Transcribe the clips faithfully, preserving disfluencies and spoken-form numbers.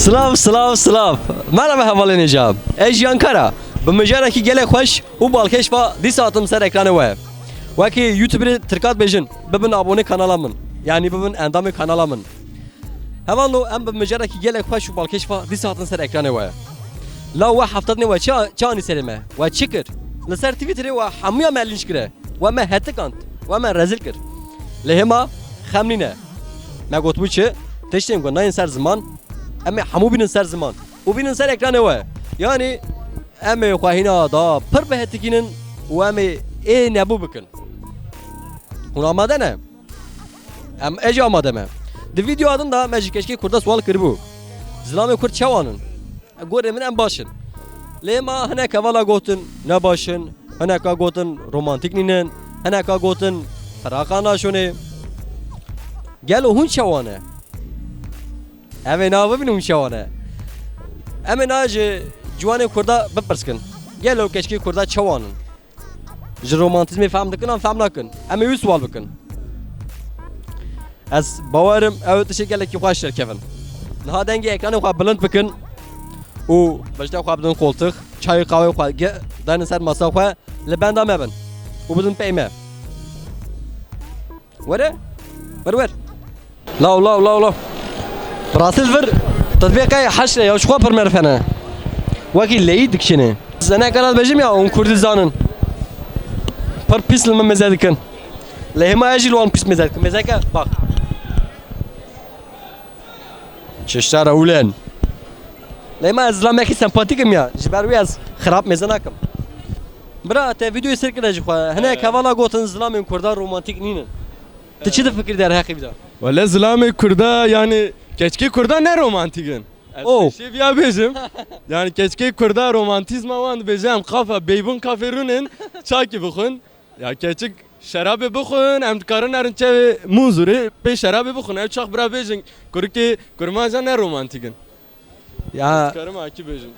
Silav, silav, silav. Merhaba hevalên hêja. Ez Jiyan Kara. Bi mijarekî gelek xweş û balkêş ve dîsa hatim ser ekranê we. Wekî YouTuberê Tirka dibêjin, bibin abonê kanala min. Yanî bibin endamê kanala min. Hevalno, em bi mijarekî gelek xweş û balkêş ve dîsa hatin ser ekranê we. La we hefta dinê we çi, çi anî serê me? We çi kir? Li ser Twitterê we hemûya me lînç kire. We me hetikand. We me rezîl kir. Lê hema xem nîne. Me gotibû çi? Tiştên ku nayên ser ziman, em ê hemû bînin ser ziman û bînin ser ekranê we. Yanî em ê xwe hîna da pir bihetikînin û em ê ê nebû bikin. Hûn amade ne? Em, ez jî amade me. Di vîdeoya din de me ji keçikê Kurda sual kiribû. Zilamê Kurd çawan in? Gorê min em baş in. Lê ma hinek hevala gotin ne baş in, hineka gotin romantîk nînin, hineka gotin firaqa naşonê. Gelo hûn çawa ne? Ev ê nava bibînin hûn çawa ne? Em ê nayê ji ciwanên Kurda bipirskin. Gelo keçikê Kurda çawan in? Ji romantîzmê fehm dikin an fehm nakin? Em ê wî sual bikin. Ez bawer im ew tiştê gelekî xweş derkevin. Niha dengê ekranê xwe bilind bikin û beşta xwe bidin qoltix, çayê qawê xwe ge-, danin ser masa xwe, li benda me bin û bidin pey me. Were, wer wer. Law, law, law, law. Bi rastî li vir, tu dibê qey heşre ya, ji xwe pir merif hene. Wekî leyî dikişîne. Ez ne kara dibêjim ya, hûn kurdî zanin. Pir pîs li min mêze dikin. Lê hema ez jî li wan pîs mêze dikim. Mêzeke, bak. Çeştara ulen. Lê hema ez zilamekî sempatîk im ya. Ji ber wî ez xirab mêze nakim. Bira, te vîdeoyê sêr kire ji xwe. Hinek hevala gotin zilamên Kurda romantîk nînin. Tu çi difikirî derheqê vî de? Wele zilamê Kurda, yanî keçikê Kurda ne romantîk in. Ez Oh. Şêviya bêjim. Yanî keçikê Kurda romantîzma wan dibêje em kafa beybûn kafê rûnin çakî bixwin. Ya keçik şerabê bixwin, em dikarin nerin çevê Munzurê pê şerabê bixwin. Ev çax bira bêjin kurikê kurmanca ne romantîk in. Ya. Dikarim akî bêjim.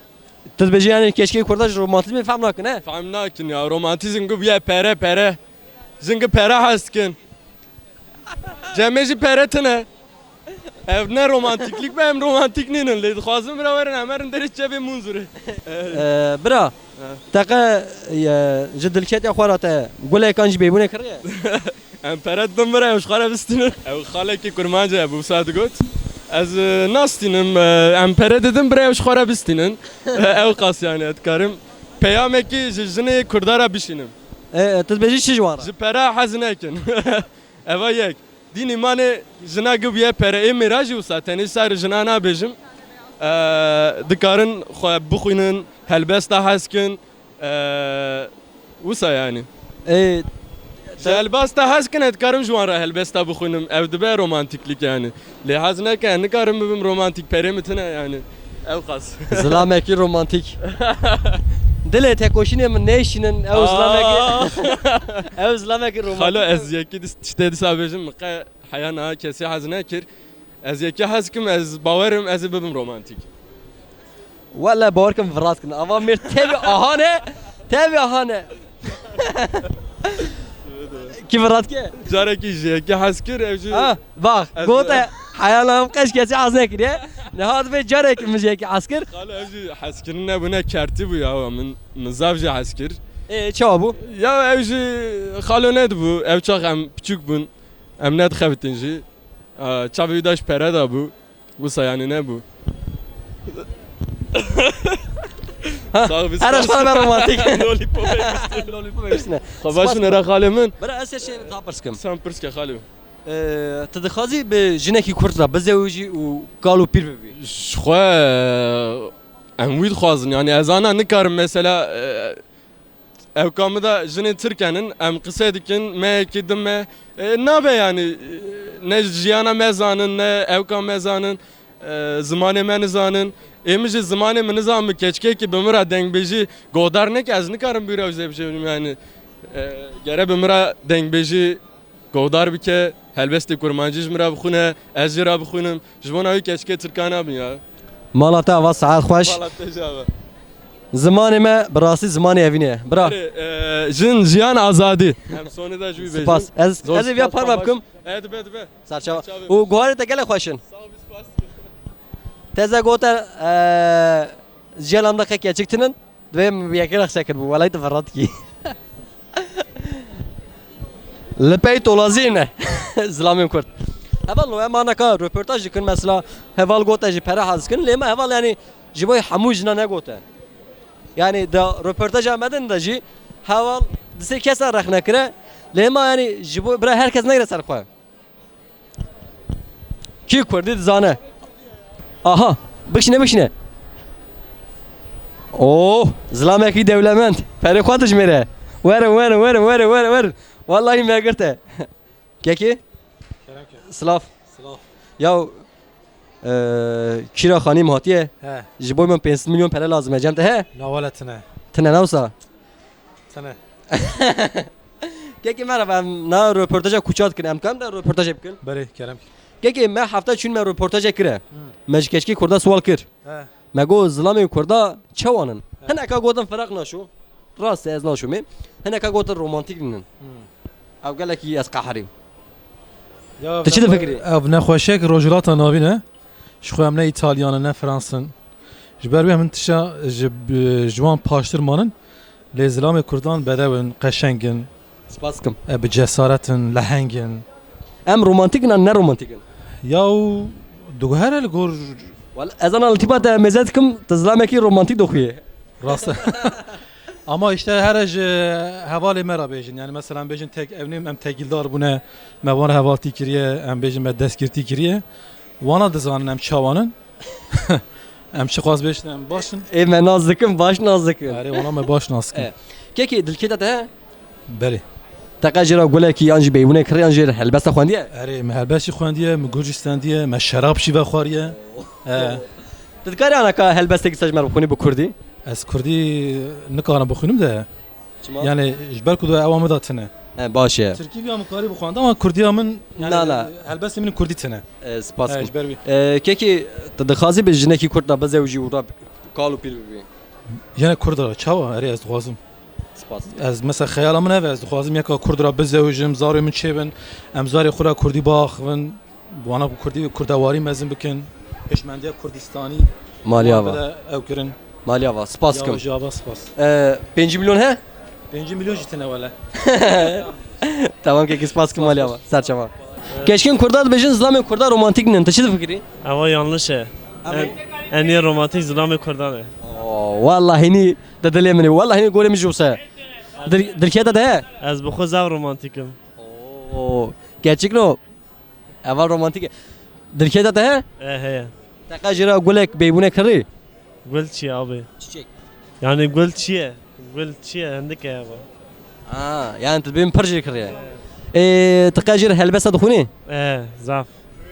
Tu dibêjî yanî keçikê Kurda ji romantîzmê fehm nakin, he? Fehm nakin ya, romantîzm gu bûye pere pere. Jin gu pere hez dikin. Cemê jî pere tune. Ev ne romantîklîk be, em romantîk nînin. Lê dixwazin bira werin, em herin derê çevê Munzurê. Ee, bira, He. Teqe, e, ji dilketiya xwe re te gulekan jî bêbûnê kiriye? Em pere didin bira ew ji xwe re bistînin. Ew xalekî kurmancê ye, bû wisa digot. Ez, e, nastînim, e, em pere didin bira ew ji xwe re bistînin. E, ew qas yani, ez dikarim. Peyamekî ji jinê Kurda re bişînim. E, e, tu dibêjî çi ji wan re? Ji pere hez nekin. Eva yek. Dînî manê jina gibûye pere. Ê mêra jî wisa, tenê ser jina nabêjim. E, dikarin xwe bixwînin, helbesta hez kin. Eee, wisa yani. Ê, Ji helbesta hez kin, ez dikarim ji wan re helbesta bixwînim. Ev dibe romantîklik yani. Lê hez neke, ez nikarim bibim romantîk, perê min tune yani. Ew qas. Zilamekî romantîk. Dilê tekoşînê min nêşînin, ew zilamekî, Aa. Ew zilamekî romantîk. Xalo, ez yekî dis-, tiştê disa bêjim, min qe heya niha kesî hez nekir. Ez yekî hez kim, ez bawerim, ez ê bibim romantîk. Wele bawer kim virat kin. Ava mêr tevî aha ne. Tevî aha ne. Kî virat ke? Carekî ji yekî hez kir, ev jî Ha, bak, Ez gote, heyalam qeş kesî hez nekiriye. Niha divê carekî min ji yekî hez kir. Xalo ev jî hezkirin nebûne, kertî bû ya, min, min zaf jî hez kir. Ê, çawa bû? Ya ev jî xalo nedibû, ev çax em piçûk bûn. Em nedixebitin jî. Aa, çavê wî de ji pere de bû. Wisa yani nebû. Ha, Sağ ol, biz her sağ ol. Ara sana ben romantik. Lollipop yemiştim. Lollipop yemiştin. Xwe baş Spas. Nere xalê min. Bira ez şey daha pırs kim. Sen pırs ke xalê min. Ee, tu dixwazî bi jinekî Kurd re bizewicî û kal û pîr bibî? Ji xwe, em wî dixwazin. Yani ez ana nikarim mesela, e, Ewka min de jinên Tirk henin, em qise dikin, me yekî din me, e, nabe yani, e, ne jiyana me zanin, ne ewka me zanin, e, zimanê me nizanin. Ê min jî zimanê min nizanin, min keçikekî bi min re dengbêjî guhdar neke, ez nikarim bi wî re wizê bijêrim yani. E, gere bi min re dengbêjî guhdar bike, helbestê kurmancî ji min re bixwîne, ez jê re bixwînim. Ji bona wî keçikê Tirka nabin ya. Mala te ava, saet xweş. Mala te jî ava. Zimanê me bi rastî zimanê evînê ye. Bira. Erê, e, jin, jiyan, azadî. Em sonê de ji wî bêjin. Spas. Ez, Zor ez ê viya spas, parve spas. Bikim. E, dibe, dibe. Serçava. Serçava. Û guharê te gelek xweş in. Sağ ol, spas. Teze gote, e, jêlam de qe keçik tinin. Divê min bi yekê re qise kiribû. Welay tu ferrat kî. Li pey tolazî ne. Zilamên Kurd. Heval no, em anaka röportaj dikin mesela. Heval gote ji pere hez dikin. Lê me heval yani ji bo hemû jina negote. Yani da röportaja me din de jî heval di sê kesa rexne kire. Lê me yani ji bo bira her kes negire ser xwe. Kî Kurdî dizane? Aha, bikişîne, bikişîne. Oh, zilamekî dewlemend. Perê xwe dijmêre. Werin, werin, werin, werin, werin, werin. Wallahî me girte. Kekî? Kerem ke. Silav. Silav. Ya, e, Kîra Xanîm hatiye. He. Ji bo min pênc sed milyon pere lazim e. Cem te he? Na wele tine. Tine ne wisa? Tine. Kekî merhaba, em na röportaja kuça dikin. Em karin de röportajê bikin? Berê, kerem. Kekî me hefta çûn me röportajê kire. Hı. Me ji keçikê Kurda sual kir. He. Me got zilamê Kurda çawan in? He. Hineka gotin firaq naşo. Rast e, ez naşomê. Hineka gotin romantîk nînin. Hı. Ew gelekî ez qeherîm. Ya, tu çi difikirî? Ev nexweşiyek Rojhilata Navîn e. Ji xwe em ne Îtalyan in, ne Frans in. Ji ber wê min tişta ji, ji wan paştir manin. Lê zilamê Kurdan bedew in, qeşeng in. Spas dikim. E, bi cesaret in, leheng in. Em romantîk in an ne romantîk in? Ya û diguhere li gor. Wal-, ez ana li tîpa te mêze dikim, tu zilamekî romantîk dixuye. Rast. Ama işte here ji hevalê me re bêjin. Yani mesela em bêjin tek, ev nêm em tekîldar bûne, me wan hevaltî kiriye, em bêjin me destgirtî kiriye. Wana dizanin em çawan in. Em çiqas bêjin em baş in. Ê me nas dikin, baş nas dikin. Erê, wana me baş nas dikin. E. Kekê dilkê te te he? Belê. Te qe jê re gulekî yan jî beybûnê kirî yan jî helbesta xwendiye? Erê, me helbest jî xwendiye, me gul jî stendiye, me şerab jî vexwariye. He. Tu dikarî anaka helbestekî sej me re bixwînî bi kurdî? Ez kurdî nikarim bixwînim de. Çima? Yani ji ber ku ewa min de tune. He, baş e. Tirkî viya min karî bixwend ama kurdiya min, yani, na, na, helbestê min kurdî tune. E, spas. He, ji ber wî. E, kekî tu dixwazî bi jinekî kurd re bizewjî û re kal û pîr bibî? Yine kurd re çawa? Erê, ez dixwazim. Spas. Ez mesela xeyala min ev e, ez dixwazim yeka kurd re bizewjim, zarê min çêbin, em zarê xwe re kurdî biaxivin. Wana ku kurdî, kurdewarî mezin bikin, pêşmendiya Kurdistanî. Maliya va. Ew kirin. Maliya va, spas kim. Yavaş yavaş spas. Ee, pêncî milyon he? Pêncî milyon jî tine wele. Tamam kekî, spas kim, maliya va. Serçava. Keşkin Kurda dibêjin, zilamê Kurda romantîk nin. Tu çi difikirî? Ewa yanlış e. Ama en, en iyi romantik zilamê Kurda ne. Oo, wallahî nî di dilê min e. Wallahî nî gorê min jî wisa. Dil-, dilkê te de he? Ez bi xwe zaf romantîk im. Oo, gerçek no. Eval romantîk e. Dilkê te te he? E, heye. Te qe jê re gulek beybûne kirî? Gul çi ye abi? Çiçek. Yani gul çi ye? Gul çi ye? Hindik e abi. Ha, yani tu dibên pir jê kiriye. Ê, tu qe jê re helbesta dixwînî? E, zaf.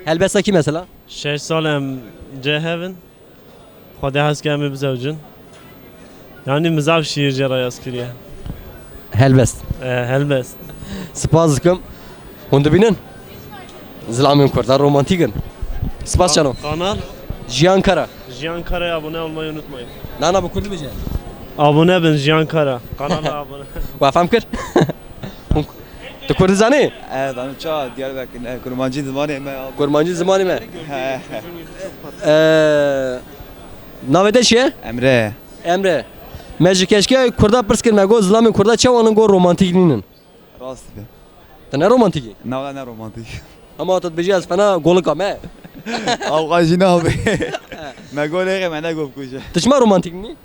Helbesta kî mesela? Şeş sal em cê hev in. Xwedê hez ke em ê bizewicin. Yanî min zaf şiîr jê re yaz kiriye. Helbest. E, helbest. Spas dikim. Hûn dibînin? Zilamên Kurdan romantîk in. Spas çano. Kanal. Jiyan Kara. Jiyan Kara'ya abone olmayı unutmayın. Nana, bi kurdî bêje. Abone bin Jiyan Kara. Kanala abone. Wa fam kir? Hûn, tu kurdî zanî? Evet, hanım ça Diyarbakır, e, kurmancî zimanê me. Kurmancî zimanê me. He. Ee, navê te çi ye? Emre. Emre. Me ji keçikê Kurda pirs kir, me got, zilamên Kurda çawan in, got romantîk nînin. Rast be. Te ne romantîk î? Na, ne romantîk. Ama tu dibêjî ez fena golika me. Awqa jî nabe. Me got lêxê me ne got bikuje. Tu çima romantîk nî?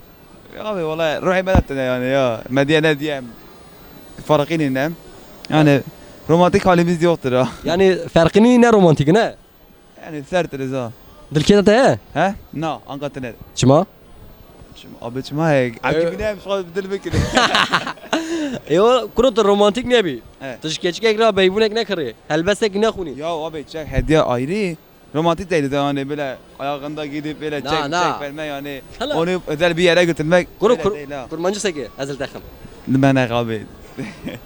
Abi, wala ruhê me de tune yani ya. Me diye ne diye. Farqî nîne. Yani romantik halimiz yoktur ha. Yani ferqî nî ne romantîk ne? Yani sert reza. Dilkê te heye? He? Na, anka tine. Çima? Çima? Abi çima heye? Abi bine em şu dil bikire. E o kuro tu romantîk nebî. He. Tu ji keçikek re beybûnek nekirî. Helbestek nexwînî. Ya abi çek hediye ayrı. Romantik değil de yani böyle ayağında gidip böyle çek, çek verme yani. Onu özel bir yere götürmek. Kuro öyle kur-, değil ha. Kurmancî seke, ez li te xim. Ben ne abi.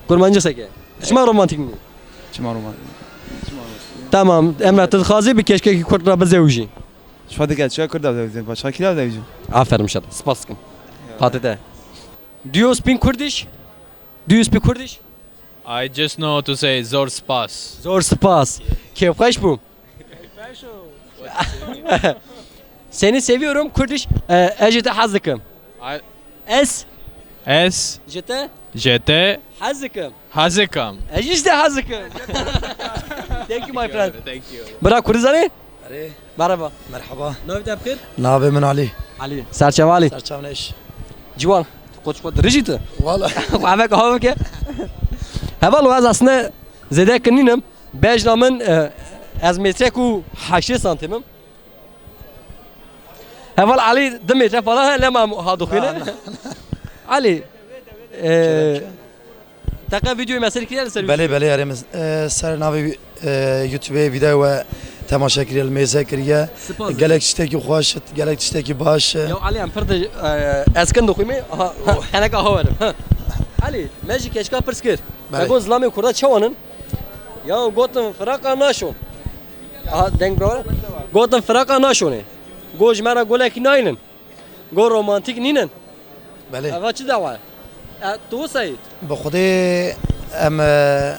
Kurmancî seke. Çima romantîk nî? Çima romantîk? Çima romantîk? Tamam, Emre, tu dixwazî bi keçikekî Kurd re bizewjî? Şfa dike çiya Kurd re bizewjî, başka kî re bizewjî? Aferin şer, spas dikim. Hatê te. Do you speak Kurdish? Do you speak Kurdish? I just know to say zor spas. Zor spas. Kêfxweş bû. Seni seviyorum, Kurdish. E, ez ji te hez dikim. Ay- Ez Ez ji te ji te hez dikim. Hez dikim. Ez ji te hez dikim. Thank you, my friend. Thank you. Bira Kurdî zanî? Erê. Merhaba. Merhaba. Navê te bi xêr? Navê min Alî. Alî. Serçe Alî. Serçe Alî. Ciwan. Koç koç rijî tu. Wala. Xwe eve kaha bike. Heval ez aslında zêde kinînim. Bejna min, e, ez metrek û heştê santimim. Heval Alî du metre falan he, lema ha dixwîne. Na, na, na. Alî, e, Kerem, kerem. Teqe videoyê me sêr kiriye li ser Belê, YouTube? Belê, erê min, e, ser navê, e, YouTubeê videoyê we temaşe kiriye, li mêze kiriye. Spas. Gelek tiştekî xweş, gelek tiştekî baş. Ya Alî, em pir de, e, ez kin dixwîme, ha, ha, heneka ha werim. Ha. Alî, me ji keçika pirs kir. Belê. Me got zilamê kurda çawan in? Ya gotin firaka naşon. Aha, deng bro. Gotin firaka naşonê. Go ji me re golekî naynin. Go romantîk nînin. Belê. Eva çi dawa ye? E, tu wisa yî? Bi Xwedê em, e,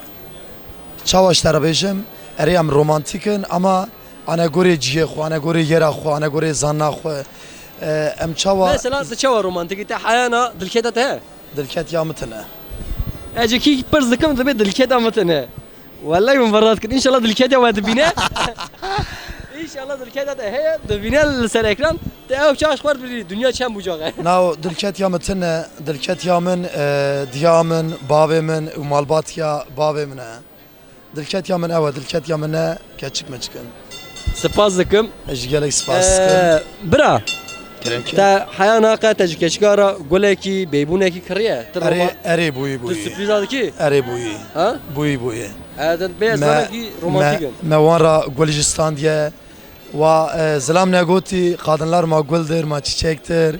çawa ji te re bêjim, erê em romantîk in ama ane gorê cihê xwe, ane gorê yera xwe, ane gorê zanna xwe, e, em çawa Mesela tu çawa romantîk î? Te heyana dilketa te heye? Dilketiya min tune. Ez ji kî pirs dikim, dibê dilketa min tune. Wellahî min verat kir. Înşallah dilketiya we dibîne. Înşallah dilketiya te heye, dibîne li ser ekran. Te ew çaş xwar bilî, dinya çend bucax e. Na, dilketiya min tune, dilketiya min, e, diya min, bavê min û malbatiya bavê min e. Dilketiya min ew e, dilketiya min ne keçik meçik in. Spas dikim. Ez jî gelek spas dikim. Ee, bira, Kerem, kerem. Te heya naqe te ji keçika re gulekî, beybûnekî kiriye? Tu Erê, roma-, erê bûyî, tu bûyî. Sürpriza dikî? Erê bûyî. Ha? Bûyî, bûyî. Ee, te bê Me, zilamekî romantîk me, in. Me wan ra gul jî standiye. Wa, e, zilam negotî, kadınlar ma guldir, ma çiçektir.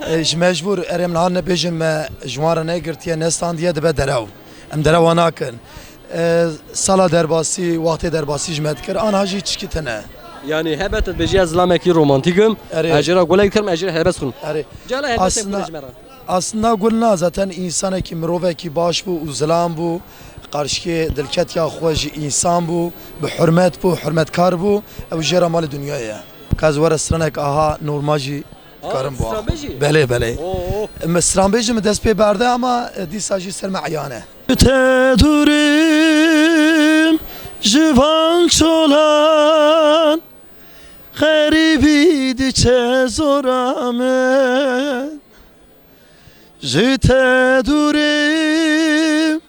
E, ji mecbûr, erê min han nebêjin me ji wan re negirtiye, nestandiye, dibe derew. Em derewa nakin. E, sala derbasî, wextê derbasî ji me dikir, anha jî çikî tune. Yanî hebe tu dibêjî ez zilamekî romantîk im, Erê. Ez jê re gulek dikirim, ez jê re helbest xwim. Erê. Cala helbestê Aslında, xwine ji me re. Aslında gul na, zaten însanekî, mirovekî baş bû û zilam bû, qarşikê dilketiya xwe ji însan bû, bi hurmet bû, hurmetkar bû, ew jê re malê dinyayê ye. Ka ez were stranek aha normal jî Aa, dikarim bu. Stranbêjî? Belê, belê. Oo. Min stranbêjî min dest pê berde ama, e, dîsa jî ser me eyan e. Te durim ji van çolan, xerîbî diçe zora min. Ji te dûrim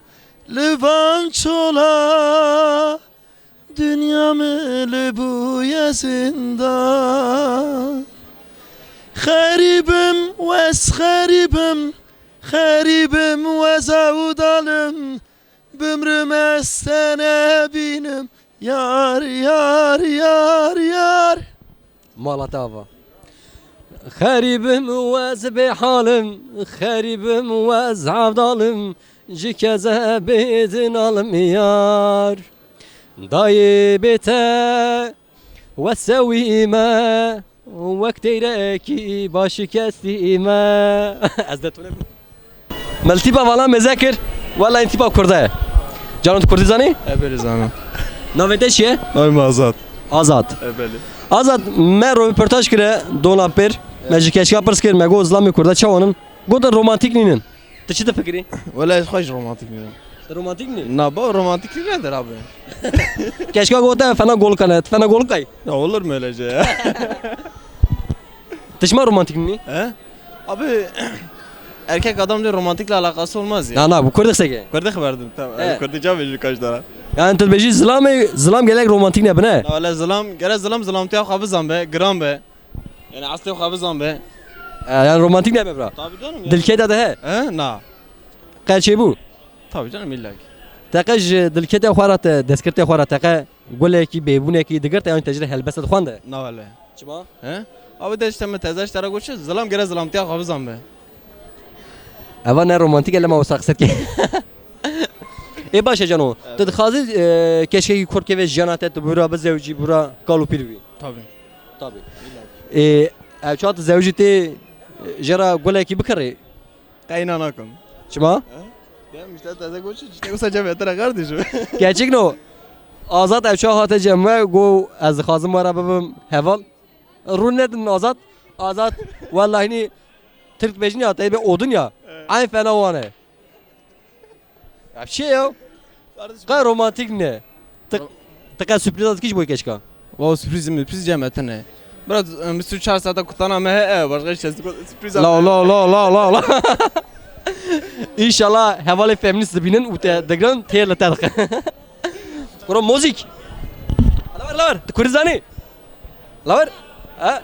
li van çola, dinya min li bûye zindan. Xerîbim wez xerîbim, xerîbim wez ew dalim, bimrim ez te nebînim, yar, yar, yar, yar. Mala te ava. Xerîbim û ez bêhalim, xerîbim û ez hevdalim, ji keze bêdin alim yar. Dayê bê te wesewî me, wek teyrekî başikestî me. Ez de tune bûm. Mel tîpa vala mêze kir. Wela in tîpa kurda ye. Canan tu kurdî zanî? Ebelî zanim. Navê te çi ye? Navê min Azad. Azad. Ebelî. Azad, me röportaj kire dona pêr. Me ji keçika pirs kir, me got zilamê kurda çawan in? Gotin romantîk nînin. Tu çi difikirî? Wela ez xwe jî romantîk nînim. Tu romantîk nî? Na ba romantîk nedir abi? Keçika gote fena golka ne, tu fena golkay. Ya olur mu öyle şey ya? Tu çima romantîk nî? He? Abi, erkek adam diyor romantikle alakası olmaz ya. Na, na, bu Kurd qiseke. Kurdi xeberdim, tamam. He. Kurdi cevap verir kaç tane. Yani tu dibêjî zilamê, zilam gelek romantîk nebine. Na, öyle zilam, gere zilam, zilamtiya xwe bizan be, giran be. Yani aslê xwe bizan be. E, yani romantîk nebe bira. Tabii canım ya. Dilkê de de he. He? Na. Qelçê bû. Tabii canım, illa ki. Teqe ji dilkê te xwe ra te, destgirtê xwe ra teqe gulekî, bêbûnekî digirte, yani te ji helbestet xwende. Na wele. Çima? He? Abi de işte me teze işte ra goçe, zilam gere zilamtiya xwe bizan be. Eva ne romantîk e, lema wisa qise dike. Ê baş e cano. Evet. Tu dixwazî, e, keşkekî kurd keve jiyana te, tu bira bizewicî, bira kal û pîr bî? Tabii. Tabii. Ê, ev çawa tu zewicî tê, e, jê ra gulekî bikirî? Qeyna nakim. Çima? He? Ya müşteri teze goçe, işte wisa cevete ra kardeşim. Gerçek no. Azad ev çawa hate cem me, go ez dixwazim we ra bibim heval. Rûn nedin Azad. Azad, wellahî nî Tirk dibêjin ya, te bê odin ya. Eyn fena wan e. Ya bir şey ya. Kardeşim. Qey romantîk ne. Ti, ti qey sürpriz dikî ji bo keçika. Wow, sürpriz mi? Sürpriz cem etine. Biraz, e, bir sürü çar saate kutana me he, e, başka hiç şey. Sürpriz. La, la, la, la, la, la. İnşallah hevalê feminîst dibînin û te digirin têr li te dikin. Kuro muzîk. Lawer, lawer. Tu kurdî zanî? Lawer. Ha?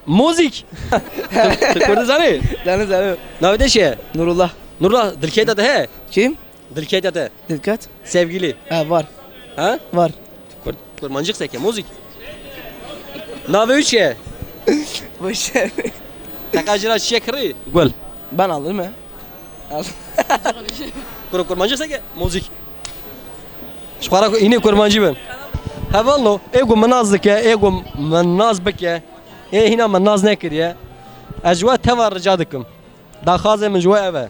Muzîk. Tu, tu kurdî zanî? Zanim, zanim. Navê te çi ye? Nurullah. Nurullah, dilkê te he? Kim? Dilkê te. Dilket? Sevgili. Ha, var. Ha? Var. Kur, kurmancî qise ke, muzîk. Navê wî çi ye? Boş ver. Te qey ji ra çiçek kirî? Gul. Ben aldım ya. Al. Kur, kurmancî qise ke, muzîk. Ji xwe re ku înê kurmancî bin. Hevalno, ê ku min nas dike, ê ku min nas bike, ê hîna min nas nekiriye. Ez ji we teva rica dikim. Daxwazê min ji we ev e.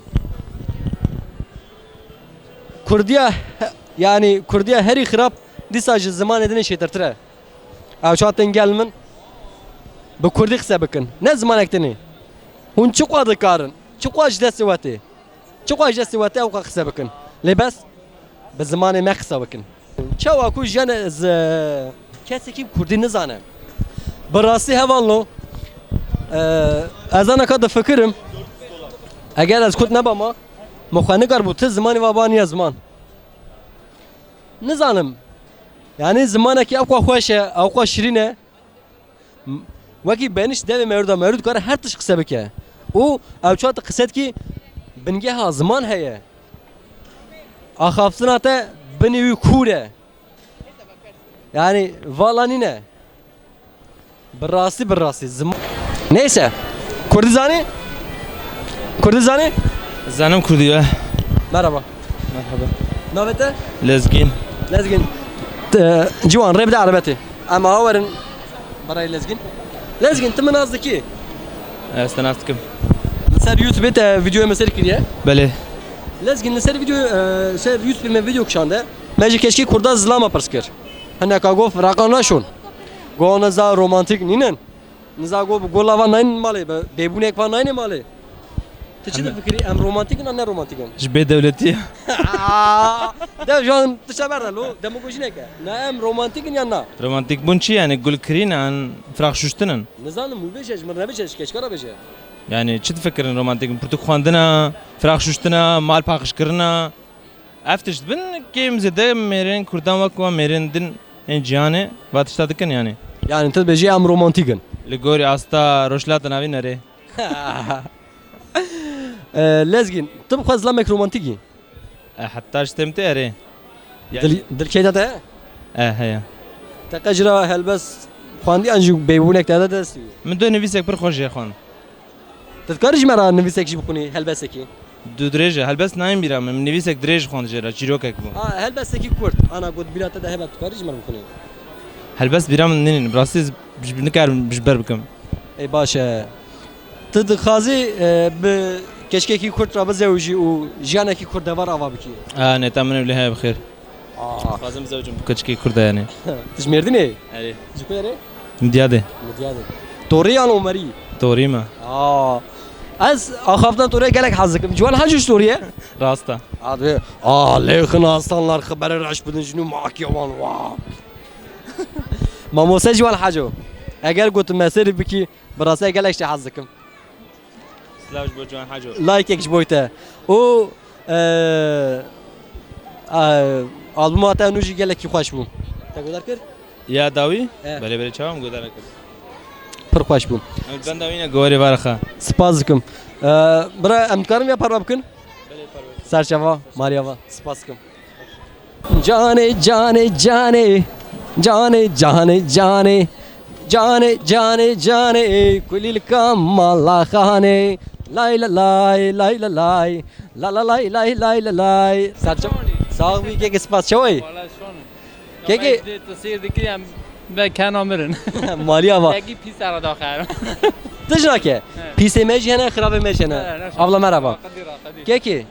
Kurdiya, yanî Kurdiya herî xirab dîsa ji zimanê din ê şêtirtir e. Ew çawa tên gel min bi Kurdî qise bikin. Ne zimanek din ê. Hûn çiqas dikarin, çiqas ji destê we tê. Çiqas ji destê we tê ewqas qise bikin. Lê bes bi zimanê me qise bikin. Çawa ku jiyane ez, e, kesekî Kurdî nizane. Bi rastî hevalno, e, ez anaka difikirim. Eger ez Kurd nebama, min xwe nikarbû ti zimanê ve baniye ziman. Nizanim. Yanî zimanekî ewqas xweş e, ewqas şirîn e. M-, wekî benîş devê mewrûda, mewrûd dikare her tişt qise bike. Û ew çawa tu qise dikî, bingeha ziman heye. Axaftina te binê wî kûr e. Yanî vala nîne. Bi rastî, bi rastî. Zim-, neyse. Kurdî zanî? Kurdî zanî? Zanim Kurdî ye. Merhaba. Merhaba. Navê te? Lezgîn. Lezgîn. T-, ciwan, rê bide erebetê. Em awerin barayê Lezgîn. Lezgîn, tu min nas dikî? Ez te nas dikim. Li ser YouTube te videoya me ser kiriye? Belê. Lezgîn, li ser video, e, ser YouTube me video kişande. Me ji keçikê Kurda zilama pirs kir. Hineka got firaqan naşon. Got niza romantîk nînin. Niza got bi gola van naynin malê, bi bêbûnek van naynin malê. Tu çi Heme- difikirî? Em romantîk in an ne romantîk in? Ji bê dewletî. Dev jan tu çe berde lo, demagojî neke. Na em romantîk in yan na? Romantîk bûn çi yani? Gul kirîn an firaq şuştin in? Nizanim, wî bêje, ji min re bêje, ji keçika re bêje. Yani çi difikirin romantîk in? Pirtûk xwendina, firaq şuştina, mal paqij kirina. Ev tişt bin kêm zêde mêrên Kurdan wek wan mêrên din ên cîhanê va tişta dikin yani. Yani tu dibêjî em romantîk in. Li gorî asta Rojhilata Navîn erê. E, Lezgîn, tu bi xwe zilamek romantîk î? E, heta ji têm tê erê. Yani Dil-, dilkê te te? E, heye. Te qe jira helbest xwendî an jî bêbûnek te de destî? Min du nivîsek pir xweş jê xwend. Tu dikarî ji me re nivîsek jî bixwînî, helbesekî? Du dirêj e, helbest nayên bîra min. Min nivîsek dirêj xwend jê re, çîrokek bû. Ha, helbestekî kurt. Ana got bîra te de hebe, tu dikarî ji me re bixwînî? Helbest bîra min nînin, bi rastî ez ji, nikarim ji ber bikim. Ê baş e. Tu dixwazî, e, bi keçikekî kurt re bizewicî û jiyanekî kurdewar ava bikî? Ha, nêta min ewlî heye bi xêr. Aa. Dixwazim bizewicim bi keçikê Kurd de yani. Tu ji Mêrdînê? Erê. Ji ku erê? Midyadê. Midyadê. Torî yan Omerî? Torî me. Aa. Ez axaftina Torê gelek hez dikim. Ciwan Haco ji Torî ye? Rast e. Abi, aa, lê xina aslanlar xibere reş bidin jinu makiye wan wa. Mamoste Ciwan Haco. Eger gotin me serî bikî, bi rastî gelek jê hez dikim. Silav ji bo Ciwan Haco. Likeek ji bo te. Û, e, e, albuma te nû jî gelekî xweş bû. Te guhdar kir? Ya dawî? E. Belê, belê, çawa min guhdar kir? Pir xweş bû. Em benda wî ne, gowarê varaxa. Spas dikim. E, bira, em dikarin ya parve bikin? Belê, parve. Serçava, Mariya va. Spas dikim. Canê, canê, canê. Canê, canê, canê. Canê, canê, canê. Kulîlka mala xanê. Lay la lay, lay la lay. La la lay, lay, lay la lay. Serçe-, sağ ol, keke, spas. Çawa yî? Wala şon. Keke. Ya, ben de tu seyir dikir ya, ben kena mirin. Maliya va. Eki pis ara daxer. Tijnake. He. Pisê me jî hene, xirabê me jî hene. He, ne şon. Abla merhaba. Qedir, qedir. Keke. Hı.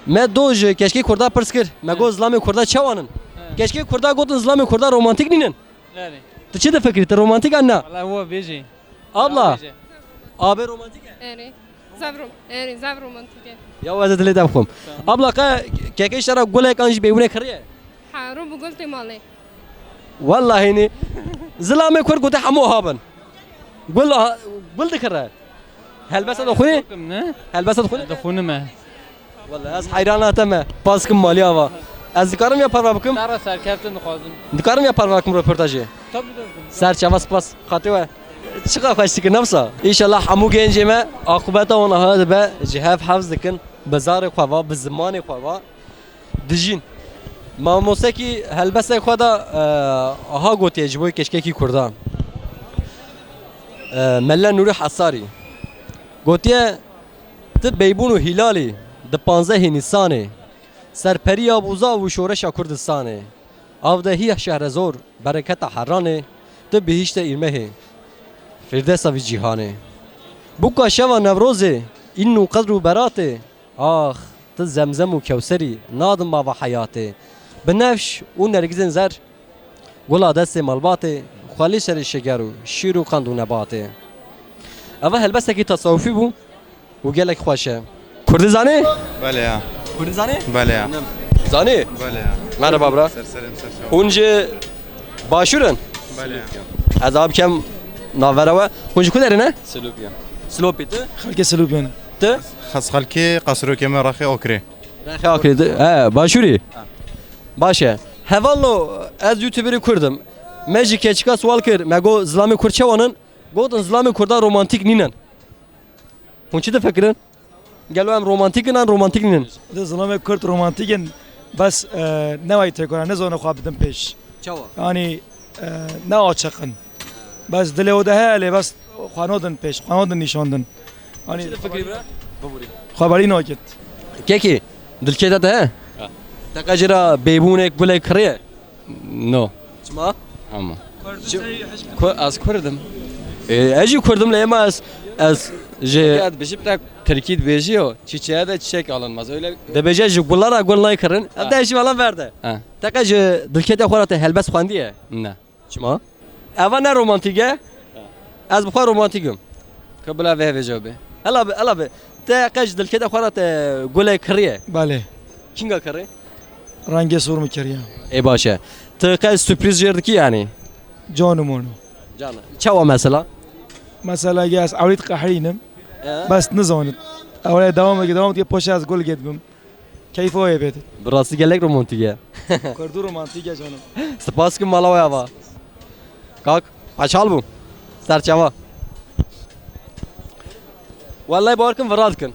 Me do ji keçikê Kurda pirs kir. Me got zilamê Kurda çawan in? He. Keçikê Kurda gotin zilamê Kurda romantîk nînin. Belê. Tu çi difikirî? Tu romantîk an na? Wala wa bêjî. Abla. Bêjî. Abê romantîk e? Erê. Zev rom-, erê, zev romantîk e. Ya ez ê dilê te bixwim. Abla qe kekê ji te re gulek an jî beybûnê kiriye? Ha, ro bi gul tê malê. Wallahî nî. Zilamê Kurd gote hemû aha bin. Gul aha, gul dikire. Helbesta dixwînî? Ne? Helbesta dixwînî? Dixwînim e. Wallahî ez heyrana te me. Pas kim malî ava. Ez dikarim ya parve bikim? Te re serkeftin dixwazim. Dikarim ya parve bikim röportajê? Tabii, tabii. Serçava spas. Xatê we. Çiqa xweş dikir nefsa. Înşallah hemû gencê me aqibeta wan aha dibe ji hev hefz dikin. Bi zarê xwe va, bi zimanê xwe va. Dijîn. Mamosekî helbestek xwe de, e, aha gotiye ji bo keşkekî Kurda. E, Mele Nûrî Hesarî. Gotiye, tu beybûn û hîlalî di panzdehê Nîsanê, serperiya Bûza û şoreşa Kurdistanê, avdehîya Şehrezor, bereketa Herranê, tu bihîşte Îrmehê, Firdevsa vî cîhanê. Bûka şeva Newrozê, îln û qedr û beratê, ax, tu Zemzem û Kewserî, nadin mava heyatê. Binefş û nergizên zer, gula destê malbatê, xwelî serê şeker û şîr û qand û nebatê. Eva helbestekî tasawufî bû û gelek xweş e. Kurdî zanî? Belê ya. Kurdî zanî? Belê ya. Zanî? Belê ya. Merhaba bra. Ser serê min, ser serê min. Hûn ji Başûr in? Belê ya. Ez a bikem navbera we. Hûn ji ku derê ne? Silopî ya. Silopî tu? Xelkê Silopî ne. Tu? Ez xelkê qasirokê me Rexê Okrê. Rexê Okrê tu? He, Başûrî? Ha. Baş e. Hevalno, ez YouTuberî Kurd im. Me ji keçika sual kir, me got zilamê Kurd çawan in? Gotin zilamê Kurda romantîk nînin. Hûn çi difikirin? Gelo em romantîk in an romantîk nînin? Di zilamê Kurd romantîk in, bes, e, ne wayî têkora, ne zone xwe bidin pêş. Çawa? Yanî, e, ne açiq in. Bes dilê o de heye, lê bes xwe nodin pêş, xwe nodin nîşandin. Yanî çi difikirî bira? Xwe berî nakit. Kekî, dilkê te he? Ha. Te qe jê re beybûnek, gulek kiriye? No. Çima? Ama. Ku-, ez Kurd im. E, ez jî Kurd im, lê ema ez, ez ji Eke ez bijim te Tirkî dibêjî yo, çiçeğe de çiçek alınmaz. Öyle dibêje ji gula re gul nayê kirin. Ha. Te jî valla verde. Ha. Te qe ji dilkê te xwe re te helbest xwendiye? Ne. Çima? Eva ne romantîk e? Ha. Ez bi xwe romantîk im. Ka bila vê hevê cewabê. Ela bi, ela bi. Te qe ji dilkê te xwe re te gulê kiriye? Belê. Kînga kirî? Rengê sor min kiriye. Ê baş e. Tu qe sürpriz jêr dikî yanî? Cano mano. Cana. Çawa mesela? Mesela ge ez ewlîd qehrînim. He? Bes nizanim. Ewle dewam dike, dewam dike, poşe ez gul gêt bim. Keyfa wê bêt. Bi rastî gelek romantîk e. Kurdî romantîk e canım. Spas kim mala wê ava. Kak, paçal bû. Serçava. Wellahî bawer kim vira dikin.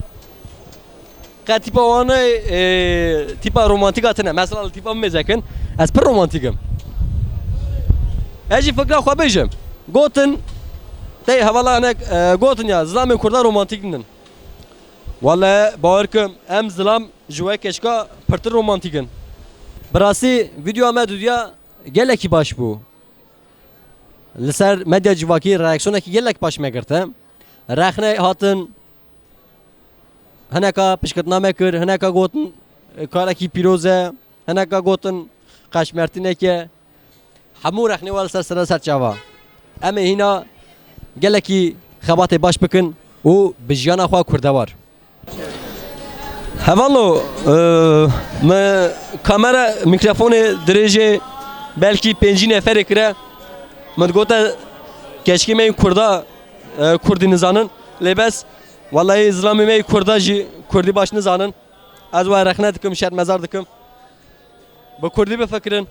Qe tîpa wan e, e, tîpa romantîka tine. Mesela li tîpa min mêze kin. Ez pir romantîk im. Ez jî fikra xwe bêjim. Gotin, tey hevala hinek, e, gotin ya, zilamê Kurda romantîk nin. Wele bawer kim, em zilam ji we keçika pirtir romantîk in. Bi rastî, vîdyoya me dudiya gelekî baş bû. Li ser medya civakî reaksiyonekî gelek baş me girte. Rexne hatin, hineka piştgirtina me kir, hineka gotin, karekî pîroz e, hineka gotin, qeşmertînek e. Hemû rexnê we li ser sere ser çava. Em ê hîna gelekî xebatê baş bikin û bi jiyana xwe kurdewar. Hevalno, e, me kamera, mîkrofonê dirêjê belkî pêncî neferê kire. Min digote keçikê me yê kurda, e, kurdî nizanin. Lê bes, wellahî zilamê me yê kurda jî kurdî baş nizanin. Ez we rexne dikim, şermezar dikim. Bi kurdî bifikirin,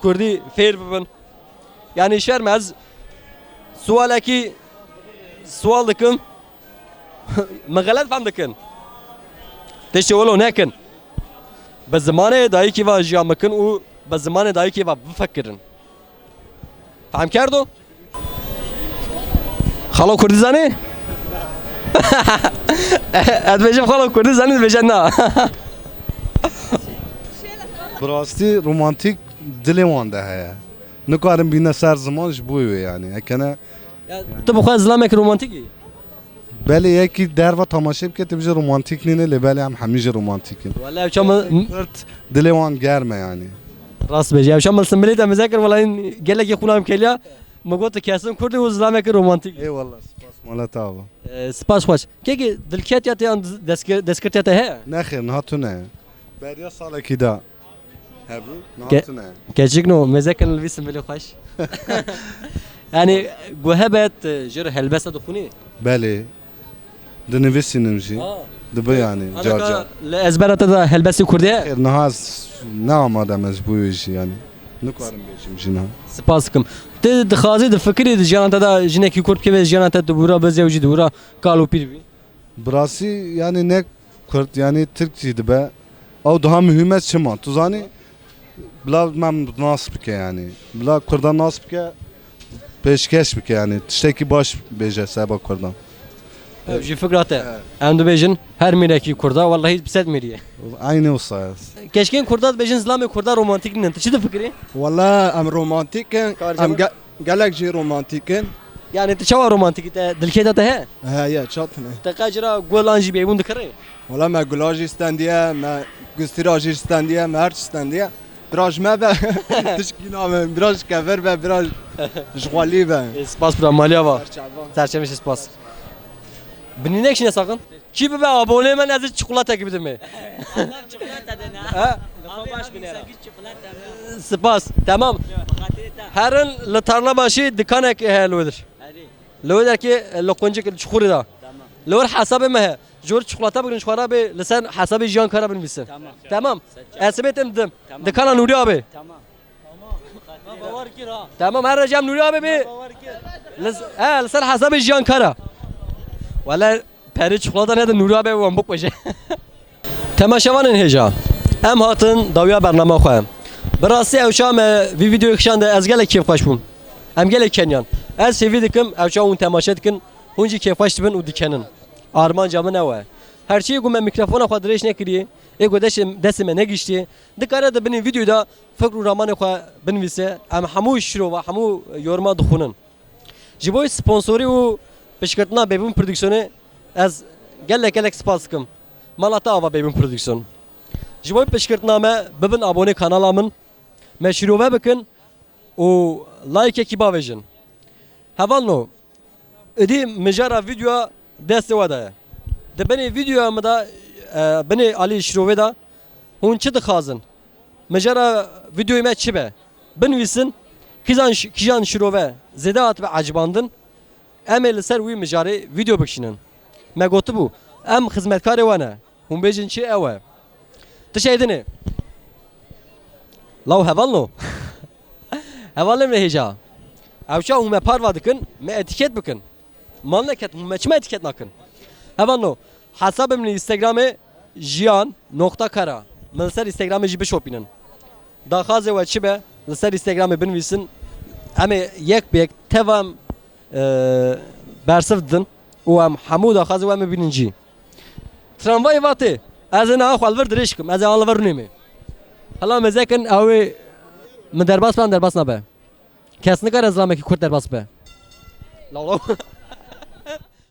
kurdî fêr bibin. Yanî şerm ez sualekî sual dikim, min xelet fam dikin. Tiştê wilo nekin. Bi zimanê dayikê ve jiyan bikin û bi zimanê dayikê ve bifikirin. Fehm kerdo? Xalo kurdî zanî? Ez dibêjim xalo kurdî zanî, dibêje na. Bi rastî romantîk dilê wan de heye. Nikarin bîne ser ziman ji bo wê yanî. Ekene. Ya, tu bi xwe zilamekî romantîk î? Belê yekî derva tamaşe bike, tu bijî romantîk nîne, lê belê em hemî jî romantîk in. Wele ev çawa Kurd dilê wan germ e yanî. Rast bêjî. Ew şam Simbilê te meze kir, wela gelekî xûna min keliya. Min got, tu kesin Kurd î û zilamekî romantîk. Eyvallah, spas mala te ava. Ee, spas xweş. Kekî dilketiya te yan destgir-, destkirtiya te heye? Nexêr, niha tune. Beriya salekî da. Hebû, niha Ke-, tune. Keçikno, meze kin li vî Simbilê xweş. Yani, guhebet, e, jir helbesta dixwînî? Belê. Dinivîsînim jî. Aa. Dibi yani, Anaka car car. Li ezbera te de helbestê Kurdî ye? Xêr, niha ez ne amade me ji bo wê jî yani. Nikarim bêjim jî niha. Spas dikim. Tu dixwazî, difikirî di jiyana te de jinekî Kurd bikeve, jiyana te dibûra bi zewcî, dibûra kal û pîr bî? Bi rastî yani ne Kurd yani Tirk jî dibe. Ew daha muhîm e çima? Tu zanî? Bila me nas bike yani. Bila Kurda nas bike, pêşkeş bike yani. Tiştekî baş bêje seba Kurdan. Ev jî fikra te. Evet. Em dibêjin her mîrekî Kurda, wellahî bi sed mîrî ye. Aynı wisa. Keşkên Kurda dibêjin zilamê Kurda romantîk nînin. Tu çi difikirî? Wala em romantîk in. Kar Em cevap. ge-, gelek jî romantîk in. Yani tu çawa romantîk î, te dilkê te te he? He, ye, çat ne. Te qe cira gul an jî bêbûn dikirî? Wala me gula jî stendiye, me gustira jî stendiye, me her çi stendiye. Biraz me be, tişkî name, biraz kever be, biraz ji xwelî be. Ê, spas bira, maliya va. Serçava. Serçemiş spas. Binînek şine sakın. Kî bibe abone me, ez çikolatekî bidim ê. Çikolata dene. Ha? Abi, baş abi, bine. Sen git çikolata dene. Spas. Tamam. Xatirê te. Herin li Tarlabaşî dikanek heye li wir. Herî. Li wir ki, li Quncik, li Çuxurî da. Tamam. Li wir hesabê me he. Jor çikolata bigrin, ji xwe re bê, li ser hesabê Jiyan Kara binivîsin. Tamam. Tamam. Serçe. S M S em didim. Tamam. Dikana Nûrî abi. Tamam. Tamam. Me bawer kir ha. Tamam, her recem Nûrî abi bê. Me bawer kir. Li s-, he, li ser hesabê Jiyan Kara. Wele perê çikolata nede Nûrî abi wan bikuje. Temaşevanên hêja. Em hatin dawiya bernama xwe. Bi rastî ew çax me vî vîdeoyê kişande ez gelek kêfxweş bûm. Em gelek keniyan. Ez hêvî dikim ew çax hûn temaşe dikin, hûn jî kêfxweş dibin û dikenin. Armanca min ew e. Herçiyê ku me mîkrofona xwe dirêj nekiriye, ê ku deşê, destê me negihiştiye, dikare di binê vîdeoyê de fikr û ramanê xwe binivîse. Em hemû şirova, hemû yoruma dixwînin. Ji bo sponsorî û piştgirtina Bêbûn Prodüksiyonê ez gelek gelek spas dikim. Mala te ava Bêbûn Prodüksiyon. Ji bo piştgirtina me bibin abonê kanala min, me şirove bikin û layekekî bavêjin. Hevalno, êdî mijara vîdeoya destê we de ye. Di binê vîdeoya min de, e, binê alî şirovê de hûn çi dixwazin? Mijara vîdeoyê me çi be? Binivîsin, kîjan ş-, kîjan şirove zêde hatibe ecibandin, em ê li ser wî mijarê vîdeo bikişînin. Me gotibû, em xizmetkarê we ne. Hûn bêjin çi ew e? Tiştê din e. Law hevalno. Hevalê me hêja. Ew çax hûn me parva dikin, me etîket bikin. Mal neket, hûn me çima etîket nakin? Hevalno, hesabê min Instagramê Jiyan nokta kara. Min li ser Instagramê jî bişopînin. Daxwazê we çi be, li ser Instagramê binivîsin. Em ê yek bi yek teva em, e, bersiv didin û em hemû daxwazê we em ê bînin cî. Tramvayê Vatê, ez ê niha xwe li vir dirêj kim, ez ê an li vir rûnê me. Hela mezekin ew ê min derbas be an derbas nabe. Kes nikare zilamekî Kurd derbas be. Law law.